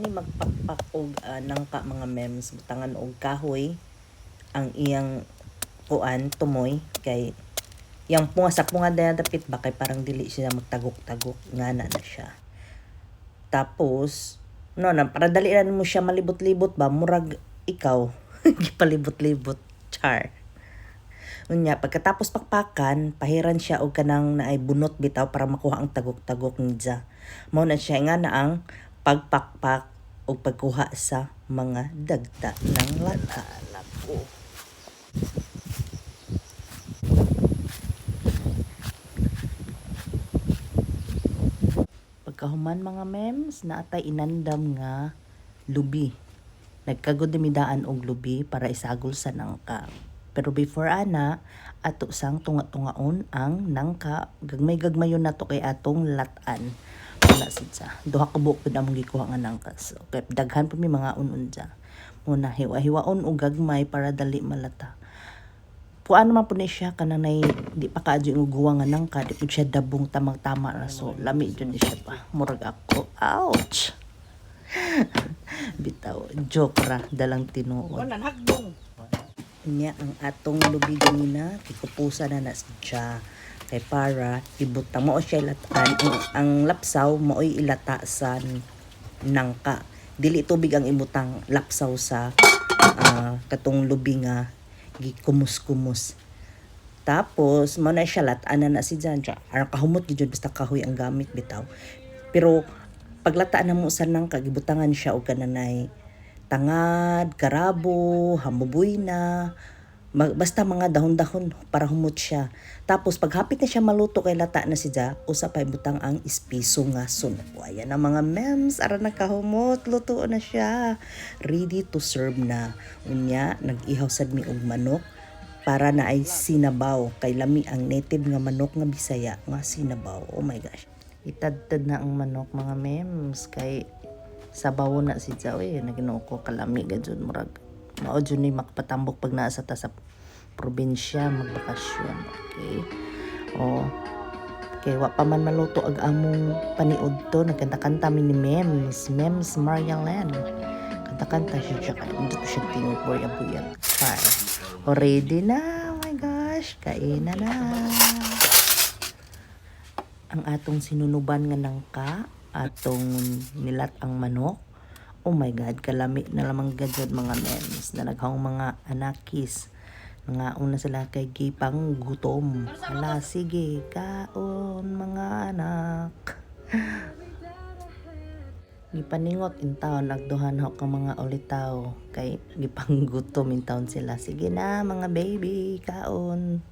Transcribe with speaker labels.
Speaker 1: Ingani magpakpak og nangka, mga mems, butangan og kahoy ang iyang kuan, tumoy, kay yang punga sa punga daya dapit ba, kay parang dili siya magtagok-tagok nga na na siya. Tapos no na para dali na mo siya malibot-libot ba, murag ikaw gipalibot-libot, char. Unya pagkatapos pakpakan, pahiran siya og kanang naay bunot bitaw para makuha ang tagok-tagok niya. Mao na siya nga na ang pagpakpak o pagkuha sa mga dagta ng lata. Nako. Pagkahuman, mga mems, naatay inandam nga lubi. Nagkagod midaan og lubi para isagol sa nangka. Pero before ana, ato sang tunga-tungaon ang nangka. Gagmay-gagmayon nato kay atong latan. Wala siya. Duha ka buok pud among gikuha nga nangka. So, kay daghan pa mi mga unun dya. Muna hiwa-hiwaon og gagmay para dali malata. Kuan naman po ni siya, kanang nay di pa kaadyo yung guwa nga nangka, di po siya dabong tamang-tama ra, so lami jud ni siya pa, murag ako, ouch, bitaw, joke ra, dalang tinuod.
Speaker 2: Wala, hagbong.
Speaker 1: Niya ang atong lubi ganina, kikupusa na na siya kay para ibutang mao siya ilatan ang lapsaw, mao'y ilata sa nangka. Dili tubig ang ibutang, lapsaw sa katong lubi nga gikumus-kumus. Tapos mao na siya, latan na na si Jan. Aron kahumot gid jud, basta kahoy ang gamit bitaw. Pero paglataan na mo sa nangka, gibutangan siya og kananay tangad, karabo, hamuboy na, basta mga dahon-dahon para humot siya. Tapos paghapit na siya maluto kay lata na siya, usa pa ibutang ang ispiso nga suno. Ayan ang mga mems, ara na kahumot, luto na siya. Ready to serve na. Unya, nag-ihaw sad mi og manok para na ay sinabaw, kay lami ang native nga manok nga Bisaya nga sinabaw. Oh my gosh. Itadtad na ang manok, mga mems, kay sabaw na si Chow eh. Naginoo ko, kalami ga jud, murag mao jud ni makapatambok pag naa sa ta sa probinsya magbakasyon. Okay. Oh. Kay wa pa man maluto ag among paniud to, nagkanta-kanta mi ni Mems, Mems Marialen. Kanta-kanta siya siya kay dito siya tingog buya-buyag. Char. O, ready na. Oh my gosh, kain na na. Ang atong sinunuban nga nangka, atong nilat ang manok. Oh my God, kalami na lamang gajud, mga mems, na naghang mga anakis. Nangaon na sila kay gipang gutom. Hala, sige, kaon mga anak. Gipaningot in town nagduhan ho kang mga ulitaw kay gipanggutom in town sila. Sige na, mga baby, kaon.